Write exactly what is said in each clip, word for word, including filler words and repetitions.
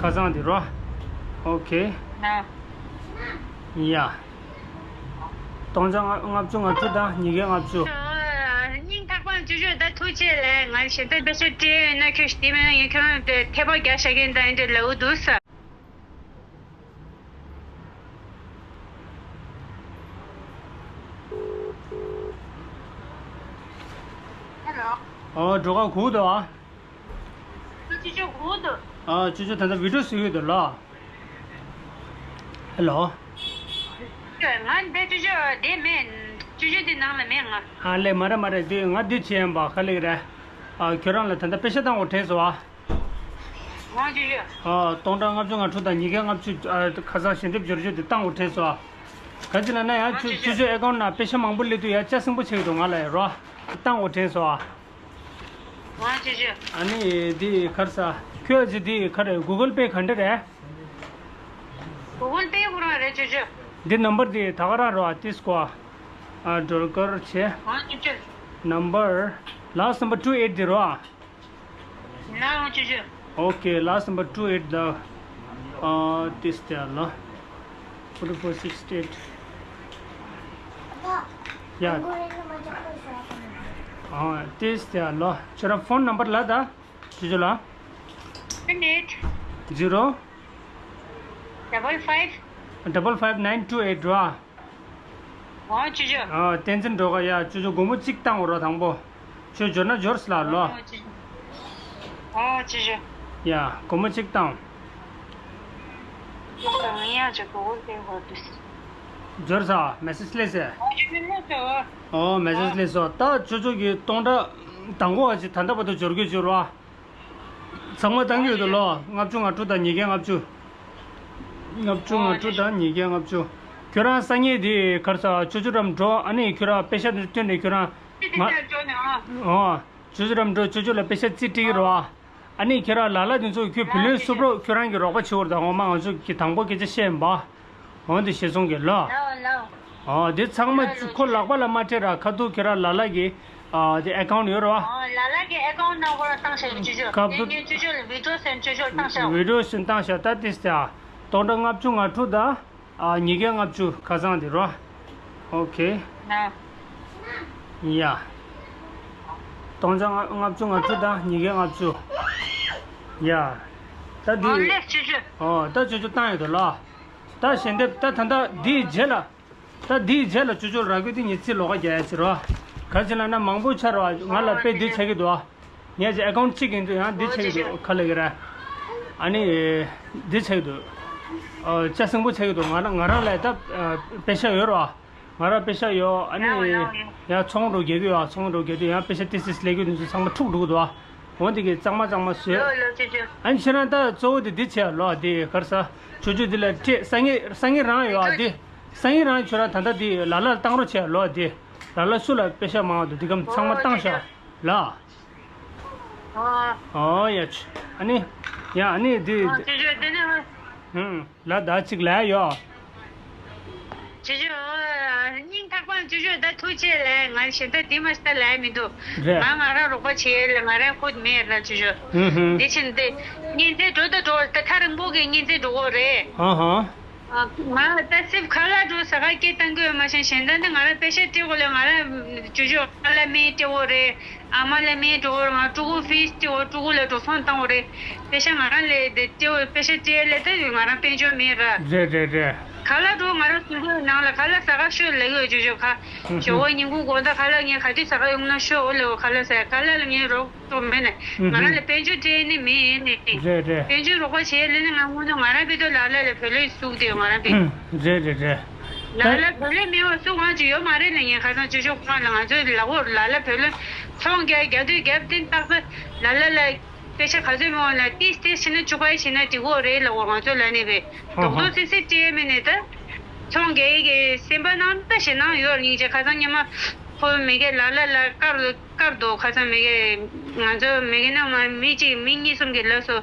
ཁ་སང་དེ་རོ། ཨོ་ཁེ། ཡ། སྟོང་རྩ་ལྔ་བཅུ་ང་དྲུག་དང་ཉིས་བརྒྱ་ལྔ་བཅུ། སྙིང་ཐག་པ་ནས་ཅོ་ཅོ་ད་ཐུགས་རྗེ་ཆེ་ལགས། ང་གཞན་དག་པེ་ཤ་སྤྲད་ཡོད་ན་ཁྱོད་ཞིག་དེ་མིན་ན་ཡིན་ཁྱོད་རང་དེ་ཐད་པ་རྒྱག་བཞག་གིན་ད་ཡིན་དེ་ལབ་འདུག་ས། ཨོ་འགྲོ་ཁ་གུག་འདུག་ཨ། ཅོ་ཅོ་གུག་འདུག་ཨ་ཅོ་ཅོ་ད་ལྟ་བི་ཌིའོ་བཟོ་གི་འདུག་ལ། ཧེ་ལོ། ང་འདི་ཅོ་ཅོ་དེ་མེད། ཅོ་ཅོ་དེ་ནང་ལ་མེད་ང་། ཨ་ལེ་མ་རེད་མ་རེད། དེ་ང་འདི་བྱེད་ཡན་པ་ག་ལེ་གི་རེད། ཨ་ཁྱོད་རང་ལ་ད་ལྟ་པེ་ཤ་བཏང་དགོས་དྲན་སོང་ཨ། ང་ཅོ་ཅོ། ཨ་སྟོང་ཕྲག་ལྔ་བཅུ་ང་དྲུག་དང་ཉིས་བརྒྱ་ལྔ་བཅུ་ཨ་ཁ་སང་ཞལ་འདེབས་འབྱོར་རྒྱུ་དེ་བཏང་དགོས་དྲན་སོང་ཨ། ག་ཅི་ལ་ན་ཡང་ཅོ་ཅོ་ཅོ་ཅོ་ཨེ་ཀའུན་ཊི་ནང་པེ་ཤ་མང་པོ་སླེབས་དུས་ཡ་ལྕགས་སྲིན་པོ་ཆགས་ཀྱི་འདུག་ང་ལ་ཡ་རོ། བཏང་དགོས་དྲན་སོང་ཨ། ང་ཅོ་ཅོ། ཨ་ནི་འདི་ག་རེ་ཟ། ཁྱོད་ཀྱི་འདི་ག་རེ་གུ་གལ་པེ་ག་འདྲ་རེད། གུ་གལ་པེ་ཁོ་རང་རེད་ཅོ་ཅོ། འདི་ནམ་བར་འདི་ད་ག་རང་རོ་ཨ་ཏིས་ཀོ། ཨ་སྒྲོལ་དཀར་ཆེ། ང་ཅོ་ཅོ། ནམ་བར་ལ་སི་ཊི་ནམ་བར་ཊུ་ཨེཊ་འདི་རོ་ཨ། ང་ཅོ་ཅོ། Okay, last number two eight the, uh, this there, no? Forty-four sixty-eight. Yeah. Uh, this there, no? ཁྱོད་རང་ཕོན་ནམ་བར་ལ་ད། ཅོ་ཅོ་ལ། Seven eight zero double five double five nine two eight རོ། ཨོ་ཅོ་ཅོ། ཨ་བསྟན་འཛིན་སྒྲོལ་དཀར། ཡ་ཅོ་ཅོ་སྒོར་མོ་གཅིག་བཏང་འོ་རོགས་དང་པོ། ཁྱོད་འབྱོར་ན་འབྱོར་སི་ལ་ལོ། ཨོ་ཅོ་ཅོ། ཨོ་ཅོ་ཅོ། ཡ་སྒོར་མོ་གཅིག་བཏང་། ང་ཡ་ཅོ་གོ་བོ་དེ་ཧོ་དུས། འབྱོར་ས་མེ་སེ་ཇི་སླེབས་སེ། ཨོ་ཅོ་ཅོ་སླེབས་སོ། ཨོ་མེ་སེ་ཇི་སླེབས་སོ། ད་ཅོ་ཅོ་གི་སྟོང་ཕྲག་དང་པོ་བ་ཅིག་ད་ལྟ་བར་དུ་འབྱོར་གྱི་འབྱོར་བ། ཚང་མ་བཏང་གི་ཡོད་དོ་ལོ། ལྔ་བཅུ་ང་དྲུག་དང་ཉིས་བརྒྱ་ལྔ་བཅུ། ལྔ་བཅུ་ང་དྲུག་དང་ཉིས་བརྒྱ་ལྔ་བཅུ། ཁྱོད་རང་སང་ཉིན་དེ་གར་ས་ཅོ་ཅོ་རམ་འགྲོ། ཨ་ནི་ཁྱོད་རང་པེ་ཤ་དེ་སྟོན་ནས་ཁྱོད་རང་ང་། ཨོ། ཅོ་ཅོ་རམ་འགྲོ། ཅོ་ཅོ་ལ་པེ་ཤ་རྩིས་སྤྲད་ཀྱི་རོ་ཨ། ཨ་ནི་ཁྱོད་རང་ལ་ལ་དེ་ཚོ་ཁྱོད་བུ་ལོན་སུབ་རོགས་ཁྱོད་རང་གི་རོགས་པ་བྱེད་འོར་དང་འོ་མ་ང་ཚོ་གི་དང་པོ་སྐད་ཆ་བཤད་ཡིན་པ། འོན་ཏེ་ཞེ་སོང་གི་ལོ། ལའོ་ལའོ། ཨོ་དེ་ཚང་མ་ཁོ་ལག་པ་ལ་མ་སྤྲད་ར། ཁ་ཐུག་ཁྱོད་རང་ལ་ལ་གི་ཨ་དེ་ཨེ་ཀའུན་ཊི་ཡོད་ར་བ། ཨོ་ལ་ལ་གི་ཨེ་ཀའུན་ཊི་ནང་ཁོ་རང་བཏང་ཤག་ཅོ་ཅོ། ཁ་དེ་ཐུག་ངས་ཅོ་ཅོ་ལ་བི་ཌིའོ་སེན་ཌི་ཅོ་ཅོ་ལ་བཏང་ཤག་བི་ཌིའོ་སེན་ཌི་བཏང་ཤག་ད་ཏིས་ཏེ་ཨ་སྟོང་ཕྲག་ལྔ་བཅུ་ང་དྲུག་དང་ཨ་ཉིས་བརྒྱ་ལྔ་བཅུ་ཁ་སང་དེ་རོ། ཨོ་ཁེ། ལའོ། ཡ། སྟོང་ཕྲག་ལྔ་བཅུ་ང་དྲུག་དང་ཉིས་བརྒྱ་ལྔ་བཅུ། ཡ། ད་འདི། ཨོ་ལེ་ཅོ་ཅོ། ཨོ་ད་ཅོ་ཅོ་བཏང་ཡོད་དོ་ལ། ད་ཞལ་འདེབས་ད་ད་ད་འདིའི་རྗེས་ལ། ད་འདིའི་རྗེས་ལ་ཅོ་ཅོ་ར་གོས་འདི་ཉི་ཚེ་ལོགས་ཀ་རྒྱག་ཡ་ཕྱིར་རོ། ག་ཅི་ལབ་ན་མང་པོ་ཆགས་རོ། ང་ལ་དཔེ་འདི་ཆགས་ཀྱི་འདུག་ཨ། ངས་ཀྱི་ཨེ་ཀའུན་ཊི་གཅིག་ཡིན་དུས་ཡང་འདི་ཆགས་ཀྱི་འདུག་ག་ལབ་ཀྱི་རེད། ཨ་ནི། འདི་ཆགས་ཀྱི་འདུག་ཨ་ལྕགས་སྲིན་པོ་ཆགས་ཀྱི་འདུག་ང་རང་ང་རང་ལ་ད་ཨ་པེ་ཤ་ཡོད་རོ། ང་རང་པེ་ཤ་ཡོད། ཨ་ནི། ཡང་ཡང་ཡང་། ཡང་ཚོང་འགྲོ་རྒྱག་གི་ཡོད། ཚོང་འགྲོ་རྒྱག་དུས་ཡང་པེ་ཤ་ཏི་སིས་ལས་གི་དུས་ཚོད་ཚང་མ་འཁྲུག་འགྲོ་གི་འདུག་ཨ། འོ་འདི་གི་གཙང་མ་གཙང་མ་བཟོས། ལོ་ལོ་ཅོ་ཅོ། ཨ་ནི་ཁྱེད་རང་ད་གཙོ་བོ་དེ་འདི་བྱས་ལོ་འདི་གར་ས། ཅོ་ཅོ་འདི་ལ་སྤྲད་སང་ཉིན་སང་ཉིན་རང་ཡོད་ཨ་འདི། སང་ཉིན་རང་ཁྱོད་རང་ད་ལྟ་འདི་ལ་ལ་བཏང་རོགས་བྱས་ལོ་འདི། ལ་ལ་སུ་ལ་པེ་ཤ་མང་བ་འདུག་འདི་གམ་ཚང་མ་བཏང་ཤག་ལ། ཨོ། ཨོ་ཡ་ཆུ། ཨ་ནི། ཡ་ཨ་ནི་འདི། ཨོ་ཅོ་ཅོ་འདི་ནི། ཧུམ། ལ་ད་ཅིག་ལ་ཡོད། ཅོ་ཅོ། སྙིང་ཐག་པ་ཅོ་ཅོ་ད་ཐུགས་རྗེ་ཆེ་ལ་ང་གཞན་དག་དེ་མ་ཤི་ད་ལ་མི་འདུག་རེད། ང་ང་རང་རོགས་པ་བྱེད་ལ་ང་རང་ཁུར་མེད་ལ་ཅོ་ཅོ། ཧུམ་ཧུམ། དེ་ཕྱིན་ཏེ། གཉེན་ཚན་འགྲོ་ད་འགྲོ་ད་ཐག་རིང་པོ་གི་གཉེན་ཚན་འགྲོ་གོ་རེད། ཧ་ཧ། ང་ད་སེབ་ཁ་ལག་འགྲོ་ཟ་ཁ་སྐད་བཏང་གི་ཡོད་མ་ཤེས་གཞན་དག་འདི་ང་རང་པེ་ཤ་སྤྲད་གོ་ལ་ང་རང་ཅོ་ཅོ་ཁ་ལག་སྨན་སྤྲད་གོ་རེད། ཨ་མ་ལ་སྨན་སྤྲོ་བོར་ང་ཕྲུ་གུ་ཕིས་སྤྲོ་བོར་ཕྲུ་གུ་ལ་འགྲོ་སོང་བཏང་བ་རེད། པེ་ཤ་ང་རང་ལས་དེ་སྤྲོ་བོར་པེ་ཤ་སྤྲད་ལས་ད་ང་རང་དཔལ་འབྱོར་མེད་ར། རེད་རེད་རེད། ཁ་ལག་འགྲོ་ང་རང་སུན་པོའི་ནང་ལ་ཁ་ལག་ཟ་ག་ཤོད་ལ་ཡོད་ཅོ་ཅོ་ཁ། ཞོ་བོ་ཉིན་གུང་དགོང་དག་ཁ་ལག་ངས་ག་དུས་ཟ་ག་ཡོང་ན་ཤོད་འོ་ལེ་འོ་ཁ་ལག་ཟ་ཁ་ལག་ལ་ངས་རོགས་ཏོ་མེད་ནས་ང་རང་ལ་དཔལ་འབྱོར་སྤྲད་ནི་མེད་ནས། རེད་རེད། དཔལ་འབྱོར་རོགས་པ་བྱས་ལས་ནི་ང་སྔོན་དུ་ང་རང་དཔེ་ཏོ་ལ་ལ་ལ་བོད་ལས་ཟུག་དེ་ང་རང་དཔེ། རེད་རེད་རེད། ལ་ལ་བོད་ལས་མི་བ་སུ་ང་ཅི་ཡོད་མ་རེད་ལ་ངས་ཁ་སང་ཅོ་ཅོ་ཁོང་ལ་ང་ཚོའི་ལ་འོར་ལ་ལ་བོད་ལས་ཚོང་རྒྱག་རྒྱག་དུས་རྒྱབ་བསྟན་བཏགས་ས་ལ་ལ་ལ་པེ་ཤ་ག་ཚོད་མི་འོང་ལ་ཏིས་ཏིས་ཕྱིན་ན་བཅུ་པ་ཕྱིན་ན་འགྲིག་གོ་རེད་ལ་འོ་ང་ཚོ་ལ་ནི་བས་ཧོ་ཧོ། རྡོག་རྡོག་སི་སི་སྤྲད་མི་ནས་ད་ཚོང་རྒྱག་ཡི་གི་སེམས་པ་ནང་ད་ཞེ་སྣང་ཡོད་ར་སྙིང་རྗེ་ཁ་སང་ཉི་མ་ཁོ་མི་གེ་ལ་ལ་ལ་དཀར་དཀར་དོ་ཁ་སང་མི་གེ་ང་ཚོ་མི་གེ་ན་མ་མི་གཅིག་མི་གཉིས་གསུམ་གི་ལ་སོ་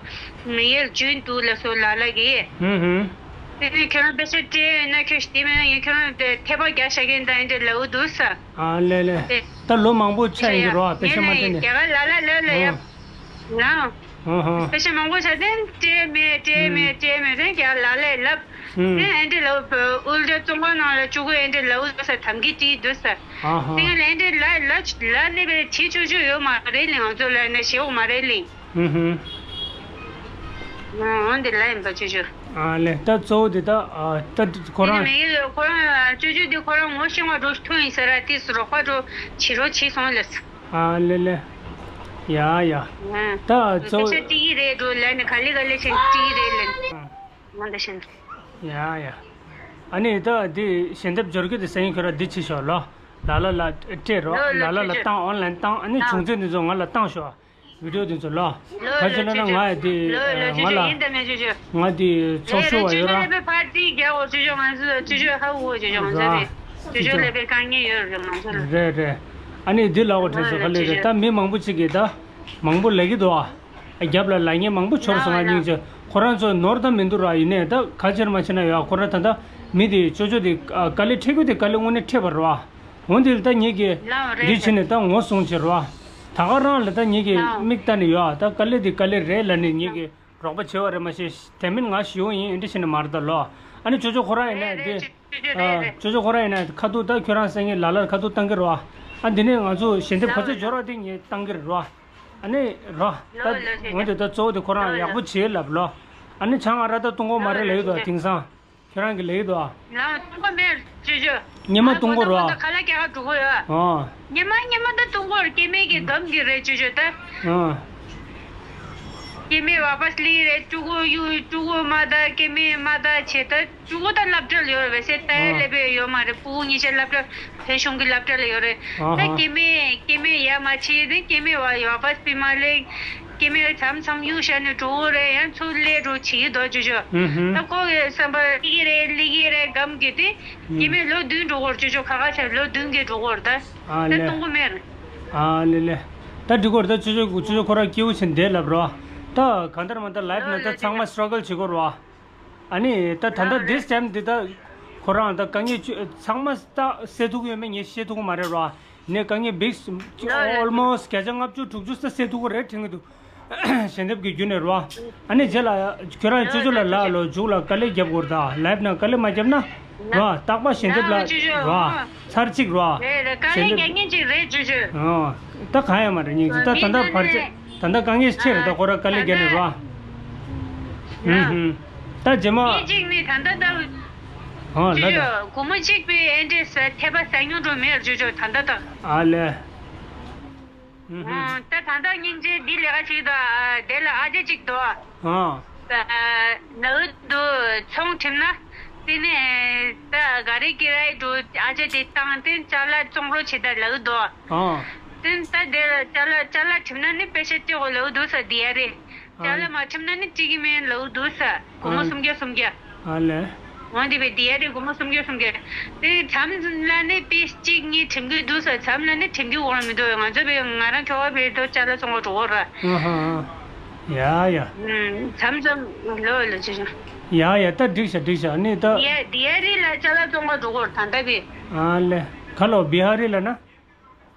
མི་གེ་རྒྱུན་དུ་ལ་སོ་ལ་ལ་གི། ཧུམ་ཧུམ། དེ་ནས་ཁྱོད་རང་པེ་ཤ་སྤྲད་ཡོད་ན་ཁྱོད་ཤི་དེ་མིན་ན་ཡིན་ཁྱོད་རང་དེ་ཐེ་པ་རྒྱག་བཞག་གིན་ད་ཡིན་དེ་ལའུ་འདུག་ས། ཨ་ལེ་ལེ། དེ། ད་ལོ་མང་པོ་ཆགས་ཡིན་རོ་པེ་ཤ་མ་སྤྲད་ནས། རྒྱ་གར་ལ་ལ་ལ་ལ་ཡ། ཨོ། ལ། ཧ་ཧ། ཕལ་ཆེར་མང་པོ་ཆ་དེ་སྤྲད་མེད་སྤྲད་མེད་སྤྲད་མེད་རེད། ཀྱང་ལ་ལས་ལབ། ཧུམ། དེ་ཨེ་འདྲ་ལབ། དབུལ་སྒྲ་བཙོན་ཁང་ནང་ལ་བཅུག་གི་ཨེ་འདྲ་ལབ་ཟེར། དམ་གི་དེ་འདུག་ཟེར། ཧ་ཧ། དེ་ལ་ཨེ་འདྲ་ལ་ལ་ལ་ནི་བྱེད་ཆོག་ཆོག་ཡོད་མ་རེད་ལེ། ང་ཚོ་ལ་ནི་བྱེད་འོག་མ་རེད་ལེ། ཧུམ་ཧུམ། ཨང་འདི་ལ་ཡིན་པ་ཅོ་ཅོ། ཨ་ལེ། ད་གཙོ་བོ་འདི་ད་ཨ་ད་ཁོ་རང་། མེད་ཡོད། ཁོ་རང་ཅོ་ཅོ་འདི་ཁོ་རང་ངོ་ཤེས་པ་འགྲོ་ཐུབ་ཡིན་ཟེར་ར། དེ་རོགས་པ་འགྲོ་བྱེད་རོགས་བྱེད་སོང་ལེ། ཨ་ལེ་ལེ། ཡ་ཡ། ཨ། ད་གཙོ་བོ། ཤ་ཏི་ཡི་རེད་འགྲོ་ལ་ནི་ག་ལེ་ག་ལེ་ཤ་ཏི་ཡི་རེད་ལེ། ཨ། ང་འདི་ཤེས། ཡ་ཡ། ཨ་ནི་ད་འདི་ཞལ་འདེབས་འབྱོར་གི་དེ་སེང་ཁྱོད་ར་འདི་ཕྱི་ཤོག་ལོ། ལ་ལ་ལ་སྤྲད་རོགས། ལོ་ལོ་ལ་ལ་ལ་ཅོ་ཅོ། བཏང་། ཨོན་ལན་བཏང་། ཨ་ནི་ཨ། བྱུང་ཚད་འདི་ཚོ་ང་ལ་བཏང་ཤོག། བི་ཌི་ཡོ་དེ་ཚོ་ལོ། ལོ་ག་ལོ་ཅི་ལབ་ན་ཅོ་ཅོ། ང་ཡ་དེ་ལོ་ལོ་ང་ཅོ་ཅོ་ལ་ཡིན་ད་མེད་ཅོ་ཅོ། ང་དེ་ཚོགས་ཞུགས་པ་ཡོད་ར། ལེ་ལེ་ཅོ་ཅོ་ལེ་པའི་ཕར་ཅིག་རྒྱག་འོ་ཅོ་ཅོ། ང་ཚོ་ཅོ་ཅོ་ཧ་གོ་ཅོ་ཅོ། ང་ཚོ་རེད། ཅོ་ཅོ་ལེ་པའི་དཀའ་ངལ་ཡོད་རེད་ང་ཚོ་ལ། རེད་རེད། ཨ་ནི་འདི་ལབ་དགོས་དྲན་སོང་། ག་ལེ་རེད། ད་མི་མང་པོ་ཅིག་གིས་ད་མང་པོ་ལབ་ཀྱི་འདུག་ཨ། རྒྱབ་ལ་ལབ་མཁན་མང་པོ་འབྱོར་སོང་ང་། སྙིང་རྗེ། ཁོ་རང་ཚོ་ནོར་ད་མི་འདུག་ར། ཡིན་ནའི་ད་ག་བྱེད་མ་བྱེད་ན་ཡོད། ཁོ་རང་ད་ད་མི་དེ་ཅོ་ཅོ་དེ་དཀའ་ལས་འཕྲད་ཀྱི་དེ་དཀའ་ལས་དངོས་གནས་འཕྲད་པ་རེད་བ། འོན་ཏེ་ད་ངེད་ཀྱིས་ལའོ་རེད། འདི་བྱས་ནས་ད་ངོ་བཟུང་བྱེད་རོགས། ད་ག་རང་ལ་ད་ངེད་ཀྱིས་ལའོ་མིག་ལྟ་ནས་ཡོད། ད་དཀའ་ལས་འདི་དཀའ་ལས་རེད་ལབ་ནས་ངེད་ཀྱིས་རོགས་པ་བྱེད་པ་རེད། མ་གཞི་དེ་མིན་ང་ཞུ་ཡིན་འདི་བྱས་ནས་མ་རེད་ད་ལོ། ཨ་ནི་ཅོ་ཅོ་ཁོ་རང་ཡིན་ན་རེད་འདི། རེད་ཅོ་ཅོ་རེད། ཨ་རེད། ཅོ་ཅོ་ཁོ་རང་ཡིན་ན་ཁ་ཐུག་ད་ཁྱོད་རང་སེང་གེ་ལ་ལར་ཁ་ཐུག་བཏང་གི་རེད་བ། ཨ་འདི་ནས་ང་ཚོ་ཞལ་འདེབས་ག་ཚོད་འབྱོར་བ་དེ་ངས་བཏང་གི་རེད་བ། ཨ་ནི་རོ། ད་ལོ་ལོ་ཞེ་འོན་ཏེ་ད་གཙོ་བོ་དེ་ཁོ་རང་ལོ་ཡག་པོ་ལོ་བྱེད་ལབ་ལོ། ཨ་ནི་ཆང་ཨ་ར་ད་བཏུང་གོ་མ་རེད་ལབ་ཡོད་དོ། ལོ་དེང་སང་ཁྱོད་རང་གི་ལབ་ཡོད་དོ། ལ་བཏུང་གོ་མེད་ཅོ་ཅོ། ཉི་མ་བཏུང་གོ་རོ། ཁ་ལག་རྒྱག་ག་འགྲོ་གོ་ཡོད། ཨོ། ཉི་མ་ཉི་མ་ད་བཏུང་གོ་ར། སྐྱེ་དམན་གྱི་སྒམ་གྱི་རེད་ཅོ་ཅོ་ད། ཨོ། སྐྱེ་དམན་བ་པ་སླི་རེད། ཕྲུ་གུ་གཡུ་ཕྲུ་གུ་མ་ད་སྐྱེ་དམན་མ་ད་བྱེད་ད། ཕྲུ་གུ་དང་སློབ་གྲྭ་ལ་ཡོད་རེད་པས། སེ་ཏའི་ཨ་སླེབས་པའི་ཡོད་མ་རེད། ཕྲུ་གུ་གཉིས་ཆ་སློབ་གྲྭ་བོད་གཞུང་གི་སློབ་གྲྭ་ལ་ཡོད་རེད། ཨ་ད་ཧ། སྐྱེ་དམན་སྐྱེ་དམན་ཡ་མ་བྱེད་དེ་སྐྱེ་དམན་བ་ཡོད་པ་སྤི་མ་ལེགས། སྐྱེ་དམན་མཚམས་མཚམས་གཡུག་བཞག་ནས་འགྲོ་གི་རེད། ཡང་ཚུར་སླེབས་འགྲོ་བྱེད་ཀྱི་འདུག་ཅོ་ཅོ། ཧུམ་ཧུམ། ད་ཁོ་གི་བསམ་པ་སླེབས་ཀྱི་རེད་སླེབས་ཀྱི་རེད་སྒམ་གྱི་དེ། ཧུམ། སྐྱེ་དམན་ལོ་བདུན་འགྲོ་གི་རེད་ཅོ་ཅོ། ཁ་ཁ་ཆ་ལོ་བདུན་གྱི་འགྲོ་གི་རེད་ད། ཨ་ད་ལེ། གཏོང་གི་མེད་རེད། ཨ་ལེ་ལེ། ད་འགྲིག་གི་རེད་ད་ཅོ་ཅོ། ཅོ་ཅོ་ཁོ་རང་སྐྱིད་པོ་བྱས་བསྡད་ལབ་རོ། ད་གང་ལྟར་མ་ལྟར་ལའིབ་ནང་ད་ཚང་མ་སི་ཊྲག་གལ་བྱེད་དགོས་རོ། ཨ་ནི་ད་ད་ལྟ་འདི་སི་ཊེམ་འདི་ད་ཁོ་རང་ད་དཀའ་ངལ་ཚང་མ་ད་སེལ་ཐུབ་ཀྱི་ཡོད་མེད་ངས་ཤེས་ཐུབ་ཀྱི་མ་རེད་རོ། ནས་དཀའ་ངལ་བིག་ཨོལ་མོ་སི་ཊི་བརྒྱ་ཆ་ལྔ་བཅུ་དྲུག་ཅུ་ས་སེལ་ཐུབ་ཀྱི་རེད་དྲན་གྱི་འདུག། ཞལ་འདེབས་ཀྱི་བརྒྱུད་ནས་རོ། ཨ་ནི་རྗེས་ལ་ཁྱོད་རང་ཅོ་ཅོ་ལ་ལབ་ལོ། མཇུག་ལ་དཀའ་ལས་རྒྱབ་དགོས་རེད་ད། ལའིབ་ནང་དཀའ་ལས་མ་བརྒྱབ་ན་རོ། རྟག་པར་ཞལ་འདེབས་ལ་རོ། ཚར་གཅིག་རོ། རེད་རེད། དཀའ་ལས་རྒྱག་མཁན་ཅིག་རེད་ཅོ་ཅོ། ཨོ། ད་གང་ཡང་མ་རེད། སྙིང་རྗེ། ད་ད་ལྟ་བར་ཆད་ད་ལྟ་དཀའ་ངལ་ཆེ་རེད་ད། ཁོ་རང་དཀའ་ལས་བརྒྱབ་ནས་རོ། ཧུམ་ཧུམ། ད་རྗེས་མ། ངས་གཅིག་ནི་ད་ལྟ་ད། ཨོ་ལ་ཅོ་ད། ཅོ་སྒོར་མོ་གཅིག་པའི་ཨེ་འདྲས་ཐེབས་པ་ཟ་མྱོང་འགྲོ་མེད་ཅོ་ཅོ་ད་ལྟ་ད། ཨ་ལེ། ཧུམ་ཧུམ། ཨོ་ད་ད་ལྟ་སྙིང་རྗེ་འདི་ལས་ཀ་བྱེད་ཀྱི་འདུག། ཨ་དེ་ལ་ཨ་ཅེ་གཅིག་འདུག། ཨོ། ལག་འདུག་ཚོང་ཁྲིམས་ན། དེ་ནས་ད་ག་རེ་ཀི་རའི་འགྲོ་ཨ་ཅེ་དེ་བཏང་སྟེ་ཅ་ལག་བཙོང་རོགས་བྱེད་ད་ལག་འདུག། ཨོ། དེ་ད་དེ་ལ་ཅ་ལག་ཅ་ལག་ཁྲིམས་ན་ནི་པེ་ཤ་སྤྲད་དགོས་ལག་འདུག་ས་དེ་ཡ་རེད། ཅ་ལག་མ་ཁྲིམས་ན་ནི་སྤྲད་ཀྱི་མེད་ལག་འདུག་ས། སྒོར་མོ་ཨ་སུམ་བརྒྱ་སུམ་བརྒྱ། ཨ་ལེ། འོན་ཏེ་བས་དེ་ཡ་རེད། སྒོར་མོ་སུམ་བརྒྱ་སུམ་བརྒྱ། དེ་མཚམས་ལ་ནི་པེ་གཅིག་གཉིས་ཁྲིམས་འགལ་འདུག་ས། མཚམས་ལ་ནི་ཁྲིམས་འགལ་འོང་མི་འདུག། ང་ཚོ་བས་ང་རང་ཁྱོ་ག་བས་དོ་ཅ་ལག་བཙོང་བ་འགྲོ་གོ་ར། ཨ་ཧ་ཨ། ཡ་ཡ། མཚམས་མཚམས་ལོ་ལོ་ཅི་ཅི། ཡ་ཡ། ད་འགྲིག་ཤག་འགྲིག་ཤག། ནི་ད། ཡ་དེ་ཡ་རེད་ལ་ཅ་ལག་བཙོང་བ་འགྲོ་གོ་ར་ད་ལྟ་བས། ཨ་ལེ། ཁ་ལོ་བི་ཧ་རི་ལ་ན།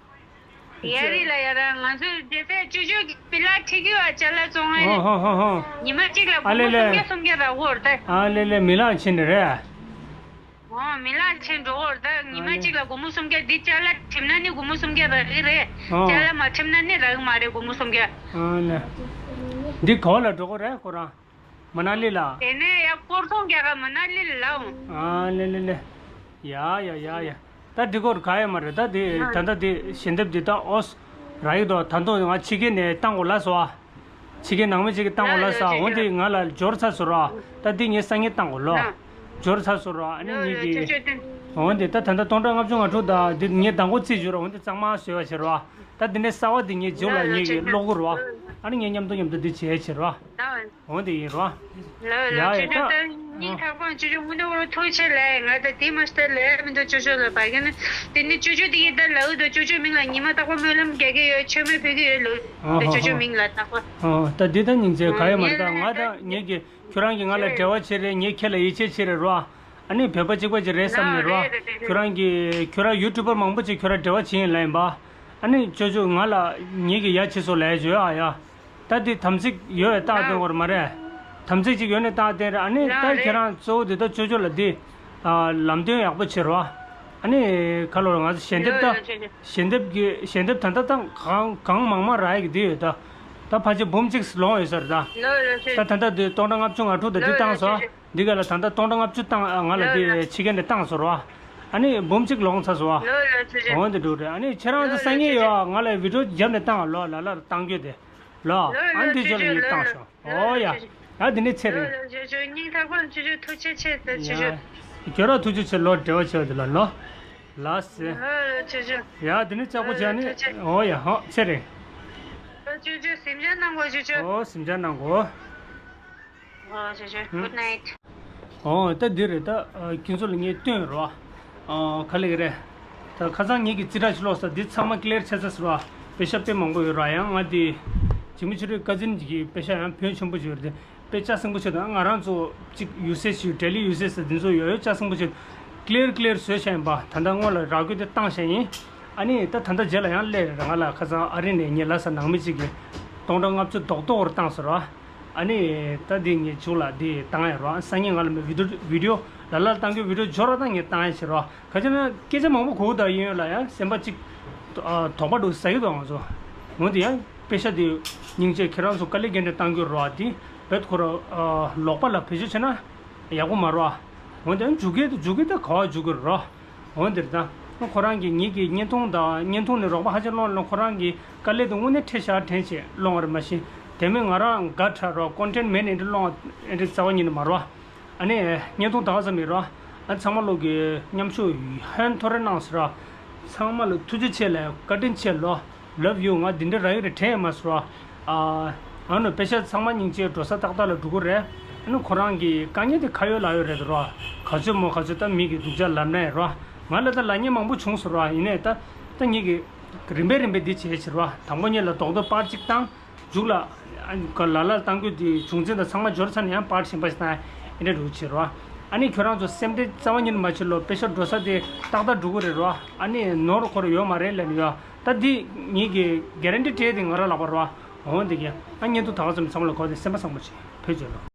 ཡ་རི་ལ་ཡ་ར་ང་ཚོ་རྗེས་ཚད་ཅོ་ཅོ་གི་མི་ལ་ཁྲིད་རྒྱུ་བ་ཅ་ལག་བཙོང་ཨ་ཧོ་ཧོ་ཧོ། ཉི་མ་གཅིག་ལ་ཨ་ལེ་ལེ། སུམ་བརྒྱ་སུམ་བརྒྱ་རག་གོ་ར་ད། ཨ་ལེ་ལེ། མི་ལ་ཕྱིན་ནི་རེད། ཨོ་མི་ལ་ཕྱིན་འགྲོ་གོ་ར་ད། ཉི་མ་གཅིག་ལ་སྒོར་མོ་སུམ་བརྒྱ། འདི་ཅ་ལག་ཁྲིམས་ན་ནི་སྒོར་མོ་སུམ་བརྒྱ་རག་གི་རེད། ཨོ། ཅ་ལག་མ་ཁྲིམས་ན་ནི་རག་གི་མ་རེད་སྒོར་མོ་སུམ་བརྒྱ། ཨ་ལེ། འདི་ག་བ་ལ་འགྲོ་གོ་རེད་ཁོ་རང་། མ་ན་ལི་ལ། དེ་ནས་ཡ་སྐོར་ཚོང་རྒྱག་ག་མ་ན་ལི་ལ་ལའོ། ཨ་ལེ་ལེ་ལེ། ཡ་ཡ་ཡ་ཡ། ད་འགྲིག་གོ་ར་ག་ཡ་མ་རེད། ད་དེ་ད་ལྟ་དེ་ཞལ་འདེབས་འདི་ད་ཨོས་ར་ཡིག་དོ། ད་དུང་ང་ཕྱི་རྒྱལ་ནས་བཏང་གོ་ལ་སོ། ཨ། ཕྱི་རྒྱལ་ནང་མི་ཅིག་གིས་བཏང་གོ་ལ་སོ། འོན་ཏེ་ང་ལ་འབྱོར་ཚར་སོང་ར། ད་འདི་ངས་སང་ཉིན་བཏང་གོ་ལོ། འབྱོར་ཚར་སོང་ར། ཨ་ནི་ངེད་ཀྱི། འོན་ཏེ་ད་ད་ལྟ་སྟོང་ཕྲག་ལྔ་བཅུ་ང་དྲུག་ད་འདི་ངས་དང་པོ་རྩིས་བྱོས་ར། འོན་ཏེ་གཙང་མ་བཟོས་པ་བྱེད་ར། ད་འདི་ནས་གསར་པ་འདི་ངས་མཇུག་ལ་ངེད་ཀྱི་ཀློག་གོ་ར། ཨ་ནི་ངས་མཉམ་དུ་མཉམ་དུ་འདི་བྱས་བྱེད་ར། འོ་དེ་ཡིན་རོ། ལོ་ལོ། ཡ་ཡ། ཅོ་ཅོ་ད་ད་སྙིང་ཨ་ཐག་པ་ཅོ་ཅོ་དངོས་གནས་ཁོ་རང་ཐུགས་རྗེ་ཆེ་ལབ་ཡ། ང་ད་དེ་མ་ཤི་ད་ལབ་ཡ་མི་འདུག་ཅོ་ཅོ་ལ་བ་གི་ན་དེ་ནི་ཅོ་ཅོ་དེ་ཡི་ད་ལབ་འདུག་ཅོ་ཅོ་མིང་ལ་ཉི་མ་རྟག་པར་སྨོན་ལམ་རྒྱག་གི་ཡོད། མཆོད་མེ་ཕུལ་གི་ཡོད་ལོ། ཨ་ད་ཧ་ཅོ་ཅོ་ཧ། མིང་ལ་རྟག་པར། ཨ་ད་འདི་ད་སྙིང་རྗེ་ག་ཡ་མ་རེད། ད་ང་ད་ངེད་ཀྱི་ཁྱོད་རང་གིས་ང་ལ་འབྲེལ་བ་བྱེད་རེད། ངས་ཁྱེད་ལ་ཡིད་ཆེས་བྱེད་རེད་རོ། ཨ་ནི་བོད་པ་གཅིག་པ་ཅིག་རེད་བསམ་ནས་རོ། ཨ་རེད་རེད་རེད། ཁྱོད་རང་གིས་ཁྱོད་རང་ཡུ་ཊུབ་པར་མང་པོ་ཅིག་ཁྱོད་རང་འབྲེལ་བ་བྱེད་ཡིན་ལབ་ཡིན་པ། ཨ་ནི་ཅོ་ཅོ་ང་ལ་ངེད་ཀྱི་ཡ་བྱེད་སོང་ལབ་ཡ་ཅོ་ཡ་ཡ། ད་འདི་དམ་ཚིག་ཡོད་རྟགས་སྟོན་དགོས་རེད་མ་རེད། དམ་ཚིག་ཅིག་ཡོད་ནས་རྟགས་སྟོན་རེད། ཨ་ནི་ད་ཁྱེད་རང་གཙོ་བོ་འདི་ད་ཅོ་ཅོ་ལ་འདི་ཨ་ལམ་སྟོན་ཡག་པོ་བྱེད་རོགས། ཨ་ནི་ཁ་ལོ་ང་ཚོ་ཞལ་འདེབས་ད་ཞལ་འདེབས་ཀྱི་ཞལ་འདེབས་ད་ལྟ་ད་གང་གང་མང་མང་རག་ཡག་འདི་ཡོད་ད། ད་ཕལ་ཆེར་འབུམ་གཅིག་ལོངས་ཡོད་ས་རེད་ད། ད་ད་ལྟ་འདི་སྟོང་ཕྲག་ལྔ་བཅུ་ང་དྲུག་ད་འདི་བཏང་སོང་། འདི་ག་ལ་ད་ལྟ་སྟོང་ཕྲག་ལྔ་བཅུ་བཏང་ང་ལ་འདི་ཕྱི་རྒྱལ་ནས་བཏང་སོང་རོགས། ཨ་ནི་འབུམ་གཅིག་ལོངས་ཚར་སོང་། འོ་འདི་འགྲོ་རེད། ཨ་ནི་ཁྱེད་རང་ཚོ་སང་ཉིན་ཡོད་ང་ལ་བི་ཌི་ཡོ་བརྒྱབ་ནས་བཏང་ལོ་ལ་ལར་བཏང་རྒྱུ་དེ། ལོ། ཨ་འདི་ཅོ་ལ་ཡིན་བཏང་ཤོག་འོ་ཡ། ཡ་འདི་ནས་ཚེ་རིང་། སྙིང་ཐག་པ་ནས་ཆུ་ཆུ་ཐུགས་རྗེ་ཆེ་ཟེར་ཆུ་ཆུ། ཡ། ཁྱོད་རང་ཐུགས་རྗེ་ཆེ་ལོ་འབྲེལ་བ་བྱས་པ་འདི་ལ་ལོ། ལ་སེ། ཆུ་ཆུ། ཡ་འདི་ནས་ལྕགས་པོ་བྱས་ནས་འོ་ཡ་ཧོ་ཚེ་རིང་། ཆུ་ཆུ་གཟིམ་འཇག་གནང་གོ་ཆུ་ཆུ། འོ་གཟིམ་འཇག་གནང་གོ་འོ་ཆུ་ཆུ། Good night། ཨོ་ད་འདི་རེད་ད། ཨ་ཁྱེད་ཚོ་ལ་ངས་སྟོན་རོགས། ཨ་ག་ལེ་ག་རེད། ད་ཁ་སང་ངེད་ཀྱི་རྩིས་ཁྲ་ཞིག་ཀློག་ས་འདི་ཚང་མ་ཀླེར་ཆ་ཚ་ཟེར་བ། དཔེ་ཤ་དཔེ་མང་པོ་ཡོད་ར་ཡང་ང་འདི། ཇི་མི་ཆུ་རུའི་ཀ་ཛིན་གྱི་དཔེ་ཤ་ཡང་ཕོན་ཆེན་པོ་ཞིག་ཡོད་རེད། དཔེ་ལྕགས་སྲིན་པོ་ཆེ་དང་ང་རང་ཚོ་གཅིག་ཡུ་སེ་ཞིག་ཌེ་ལི་ཡུ་སེ་ཟེར་འདི་ཚོ་ཡོད་ཡོད་ལྕགས་སྲིན་པོ་ཆེ། ཀླེར་ཀླེར་བཟོས་བཞག་ཡིན་པ་ད་ལྟ་སྔོན་ལ་རག་རྒྱུ་དེ་བཏང་བཞག་ཡིན། ཨ་ནི་ད་ད་ལྟ་རྗེས་ལ་ཡང་སླེབས་རེད་ང་ལ་ཁ་སང་ཨ་རི་ནས་ངའི་ལྷ་ས་ནང་མི་གཅིག་གིས་སྟོང་ཕྲག་ལྔ་བཅུ་རྡོག་རྡོག་བཏང་ཟེར་བ། ཨ་ནི་ད་འདི་ངས་མཇུག་ལ་འདི་བཏང་ཡ་རོགས། སང་ཉིན་ང་ལ་མི་བི་ཌིའོ་བི་ཌིའོ་ལ་ལར་བཏང་གི་བི་ཌིའོ་འབྱོར་ར་ད་ངས་བཏང་ཡ་བྱེད་རོགས། ག་ཅི་ན་སྐད་ཆ་མང་པོ་གོ་ད་ཡིན་ཡོད་ལ་ཡང་སེམས་པ་གཅིག་དོགས་པ་འདུག་ཟ་གི་འདུག་ང་ཚོ། འོན་ཏེ་ཡང་དཔེ་ཤ་འདི་སྙིང་རྗེ་ཁྱེད་རང་ཚོ་དཀའ་ལས་རྒན་འདྲ་བཏང་གི་རོགས། འདི་བེད་ཁོ་ར་ལོག་པ་ལ་བེད་སྤྱོད་བྱས་ན་ཡག་པོ་མ་རོགས། འོན་ཏེ་ཡང་འཇུ་གི་འཇུ་གི་ད་ག་བ་འཇུ་གི་རོགས། འོན་ཏེ་ད་ཁོ་རང་གི་ངེད་ཀྱི་བརྙན་ཐུང་དང་བརྙན་ཐུང་ནས་རོགས་པ་ཧ་ཅང་སློང་ལ་ཁོ་རང་གི་དཀའ་ལས་དེ་དངོས་གནས་འཕྲད་ཤག་དྲན་བྱས་སློང་བ་རེད་མ་གཞི། དེ་མིན་ང་རང་དགའ་དྲག་རོགས་ཀོན་ཊེན་མེད་ནས་འདི་སློང་བ་འདི་རྩ་བ་ཉིད་ནས་མ་རོགས། ཨ་ནི་བརྙན་ཐུང་ད་ག་ཙམ་ཡིན་རོགས། ཨ་ཚང་མ་ལོ་གི་མཉམ་ཞུགས་ཧན་ཐོ་རེ་གནང་ཟེར་རོགས། ཚང་མ་ལ་ཐུགས་རྗེ་ཆེ་ལ་བཀའ་དྲིན་ཆེ་ལོ། Love you། ང་འདི་འདྲ་རག་གི་རེད་དྲན་ཡོད་མ་སོང་། ཨ་ཨ་ནི་དཔེ་ཆ་ཚང་མ་སྙིང་རྗེ་འགྲོ་ས་ཏག་ཏག་ལ་འགྲོ་གི་རེད། ཨ་ནི་ཁོ་རང་གི་དཀའ་ངལ་དེ་ཁ་ཡོད་ལག་ཡོད་རེད་རོ། ག་ཚོད་མོ་ག་ཚོད་ད་མི་གི་སྡུག་ཅག་ལབ་ན་ཡང་རོ། ང་ལ་ད་ལབ་མཁན་མང་པོ་བྱུང་སོང་རོ། ཡིན་ནའི་ད་ད་ངེད་ཀྱི་རིམ་པས་རིམ་པས་འདི་བྱེད་བྱེད་རོ། དང་པོ་ཉིད་ལ་རྡོག་རྡོག་པར་གཅིག་བཏང་། མཇུག་ལ་ཨ་ལ་ལ་བཏང་རྒྱུ་དེ་བྱུང་འཛིན་དང་ཚང་མ་འབྱོར་ཚར་ནས་ཡང་པར་གཞན་པ་ཞིག་བཏང་ཡ་འདྲ་འགྲོ་བྱེད་རོ། ཨ་ནི་ཁྱོད་རང་ཚོ་སེམས་ཁྲལ་རྩ་བ་ཉིད་ནས་མ་བྱེད་ལོ། དཔེ་ཤ་འགྲོ་ས་དེ་ཏག་ཏག་འགྲོ་གི་རེད་རོ། ཨ་ནི་ནོར་འཁོར་ཡོད་མ་རེད་ལབ་ནས་ཡོད། ད་འདི་ངེད་ཀྱི་གྷ་རན་ཊི་སྤྲད་དེ་ང་རང་ལག་པ་རོ། འོ་འདི་ག་ཨ་བརྙན་ཐུང་ད་ག་ཙམ་ཚང་མ་ལ་གོ་དེ་སེམས་པ་བཟང་པོ་བྱེད་ཕེབས་བྱེད་ལོ།